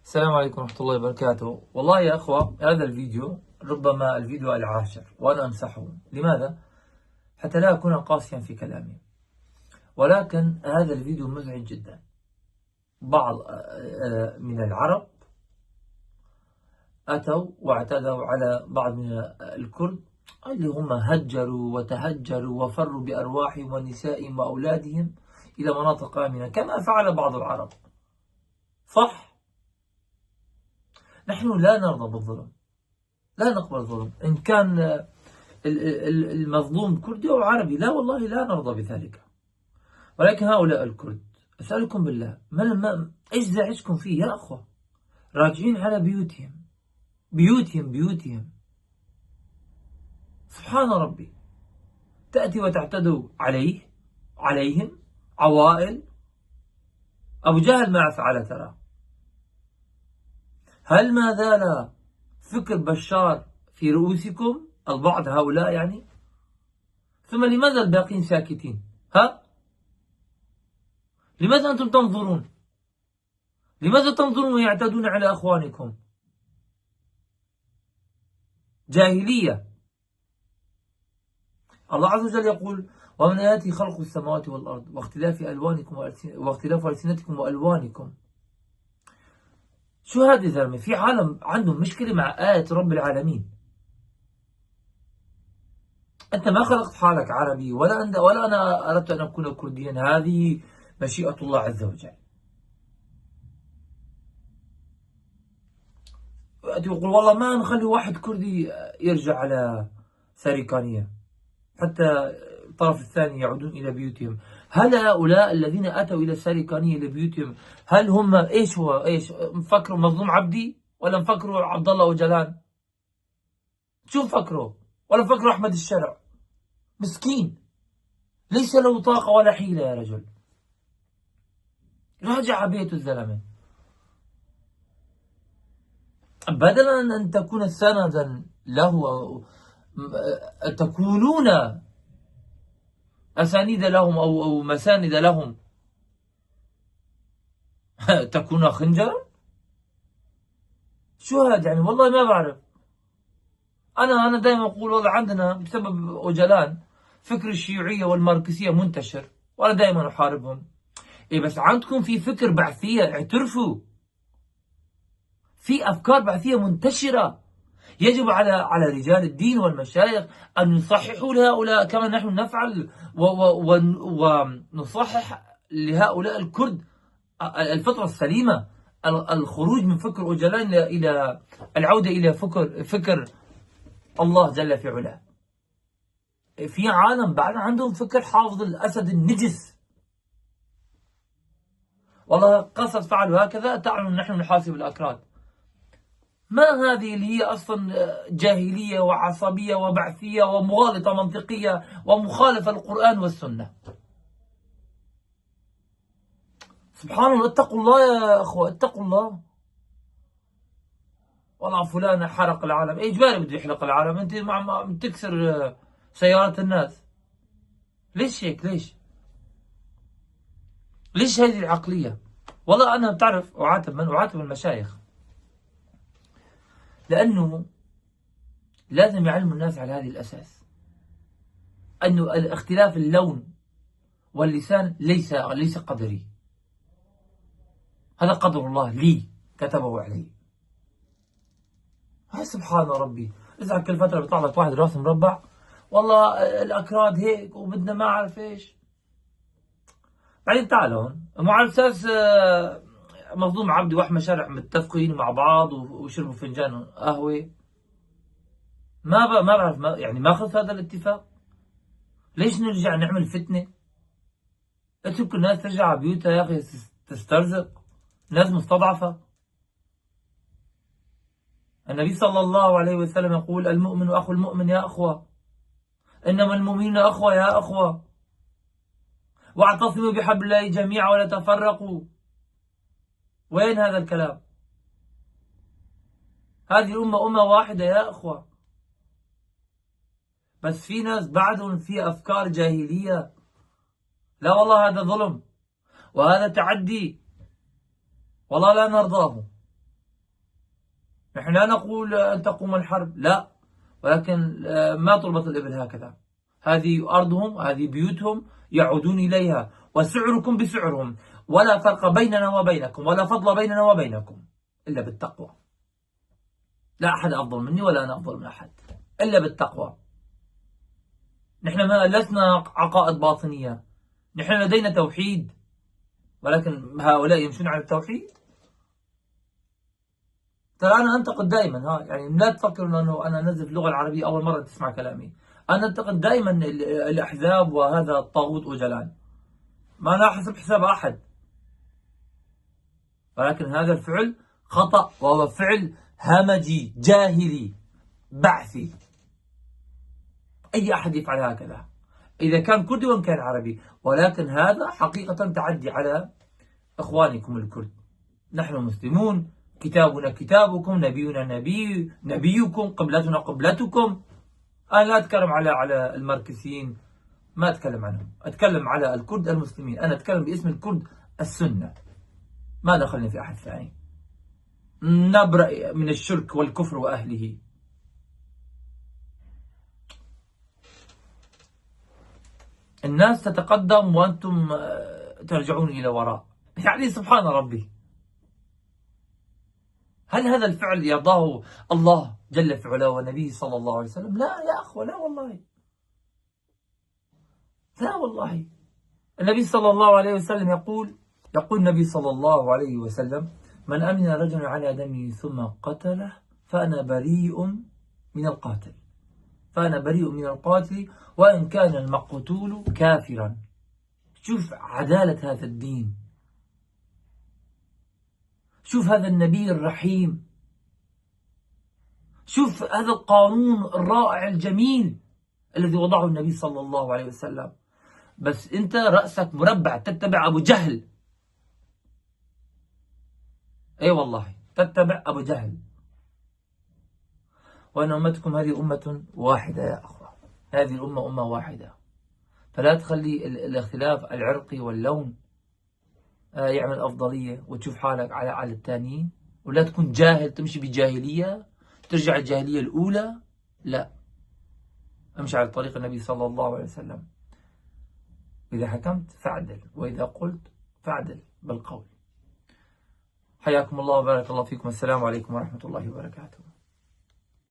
السلام عليكم ورحمة الله وبركاته. والله يا أخوة، هذا الفيديو ربما الفيديو العاشر وأنا أمسحه. لماذا؟ حتى لا أكون قاسيا في كلامي، ولكن هذا الفيديو مزعج جدا. بعض من العرب أتوا واعتدوا على بعض من الكرد اللي هم هجروا وتهجروا وفروا بأرواحهم ونسائهم وأولادهم إلى مناطق آمنة كما فعل بعض العرب. صح؟ نحن لا نرضى بالظلم، لا نقبل الظلم، إن كان المظلوم كردي أو عربي، لا والله لا نرضى بذلك. ولكن هؤلاء الكرد أسألكم بالله، ما إيش زعجكم فيه يا أخوة؟ راجعين على بيوتهم بيوتهم بيوتهم. سبحان ربي، تأتي وتعتدوا عليهم عوائل. أبو جهل ما فعل ترى. هل ما زال فكر بشار في رؤوسكم البعض هؤلاء يعني؟ ثم لماذا الباقين ساكتين؟ ها؟ لماذا أنتم تنظرون؟ لماذا تنظرون ويعتدون على أخوانكم؟ جاهلية. الله عز وجل يقول: ومن آياته خلق السماوات والأرض واختلاف ألوانكم واختلاف ألسنتكم وألوانكم. شو هذا يا زلمة؟ في عالم عندهم مشكلة مع آية رب العالمين. أنت ما خلقت حالك عربي، ولا أنا أردت أن أكون كرديا، هذه مشيئة الله عز وجل. يقول والله ما نخلي واحد كردي يرجع على ساريكانية حتى الطرف الثاني يعودون إلى بيوتهم. هل هؤلاء الذين أتوا إلى ساريكانية إلى بيوتهم هل هم إيش هو إيش مفكروا مظلوم عبدي ولا مفكروا عبد الله أوجلان؟ شو مفكروا؟ ولا مفكروا أحمد الشرع؟ مسكين ليس له طاقة ولا حيلة يا رجل. راجع بيته الزلمة، بدلا أن تكون سندا له، تكونون أسانيد لهم أو مساند لهم، تكون خنجرا؟ شو هذا يعني؟ والله ما بعرف. أنا دائما أقول والله عندنا بسبب أوجلان فكر الشيوعية والماركسية منتشر، وأنا دائما أحاربهم. إيه بس عندكم في فكر بعثية، اعترفوا، في أفكار بعثية منتشرة. يجب على رجال الدين والمشايخ أن يصححوا لهؤلاء كما نحن نفعل، ونصحح لهؤلاء الكرد الفطرة السليمة، الخروج من فكر أوجلان إلى العودة إلى فكر الله جل في علاه. في عالم بعد عندهم فكر حافظ الأسد النجس. والله قصد فعلوا هكذا، تعالوا نحن نحاسب الأكراد. ما هذه اللي هي أصلا جاهلية وعصبية وبعثية ومغالطة منطقية ومخالفة للقرآن والسنة. سبحان الله، اتقوا الله يا أخوة، اتقوا الله. والله فلان حرق العالم، إجباري بده يحرق العالم، أنت مع تكسر سيارات الناس. ليش هيك؟ ليش؟ ليش هذه العقلية؟ والله أنا بتعرف أعاتب من؟ أعاتب المشايخ، لأنه لازم يعلموا الناس على هذه الأساس، أنه الاختلاف اللون واللسان ليس قدري، هذا قدر الله لي كتبه علي. سبحان ربي، إذا كل فترة بيطلع لك واحد راس مربع، والله الأكراد هيك وبدنا ما أعرف إيش. بعدين تعال هون، مو على أساس مظلوم عبدي وأحمد شرع متفقين مع بعض وشربوا فنجان قهوة؟ ما بعرف، ما يعني ما خلص هذا الاتفاق؟ ليش نرجع نعمل فتنة؟ اتركوا الناس ترجع على بيوتها يا أخي، تسترزق، ناس مستضعفة. النبي صلى الله عليه وسلم يقول: المؤمن أخو المؤمن يا أخوة، إنما المؤمنون أخوة يا أخوة، واعتصموا بحبل الله جميعا ولا تفرقوا. وين هذا الكلام؟ هذه الأمة أمة واحدة يا أخوة. بس في ناس بعدهم في أفكار جاهلية. لا والله هذا ظلم وهذا تعدي، والله لا نرضاه. نحن لا نقول أن تقوم الحرب، لا، ولكن ما تربط الإبل هكذا. هذه أرضهم، هذه بيوتهم، يعودون إليها، وسعركم بسعرهم، ولا فرق بيننا وبينكم، ولا فضل بيننا وبينكم إلا بالتقوى. لا أحد أفضل مني ولا أنا أفضل من أحد إلا بالتقوى. نحن ما لسنا عقائد باطنية، نحن لدينا توحيد، ولكن هؤلاء يمشون على التوحيد. ترى أنا أنتقد دائما، ها يعني لا تفكروا أنه أنا أنزل في اللغة العربية أول مرة تسمع كلامي. أنا أنتقد دائما الأحزاب وهذا الطاغوت أوجلان، ما أنا أحسب حساب أحد، ولكن هذا الفعل خطأ، وهو فعل همجي جاهلي بعثي. أي أحد يفعل هكذا إذا كان كردي وإن كان عربي، ولكن هذا حقيقة تعدي على إخوانكم الكرد. نحن مسلمون، كتابنا كتابكم، نبينا نبيكم، قبلتنا قبلتكم. أنا لا أتكلم على الماركسيين، ما أتكلم عنهم، أتكلم على الكرد المسلمين. أنا أتكلم باسم الكرد السنة، ما دخلني في أحد ثاني. نبرأ من الشرك والكفر وأهله. الناس تتقدم وأنتم ترجعون إلى وراء، يعني سبحان ربي. هل هذا الفعل يرضاه الله جل في علاه ونبيه صلى الله عليه وسلم؟ لا يا أخوة، لا والله، لا والله. النبي صلى الله عليه وسلم يقول النبي صلى الله عليه وسلم: من أمن رجل على دمه ثم قتله فأنا بريء من القاتل، فأنا بريء من القاتل وإن كان المقتول كافرا. شوف عدالة هذا الدين، شوف هذا النبي الرحيم، شوف هذا القانون الرائع الجميل الذي وضعه النبي صلى الله عليه وسلم. بس أنت رأسك مربع، تتبع أبو جهل. أي والله تتبع أبو جهل. وأن أمتكم هذه أمة واحدة يا أخوة، هذه الأمة أمة واحدة، فلا تخلي الاختلاف العرقي واللون يعمل أفضلية وتشوف حالك على الثانيين، ولا تكون جاهل تمشي بجاهلية، ترجع الجاهلية الأولى. لا، امشي على طريق النبي صلى الله عليه وسلم. إذا حكمت فاعدل، وإذا قلت فاعدل بالقول. حياكم الله وبارك الله فيكم. السلام عليكم ورحمة الله وبركاته.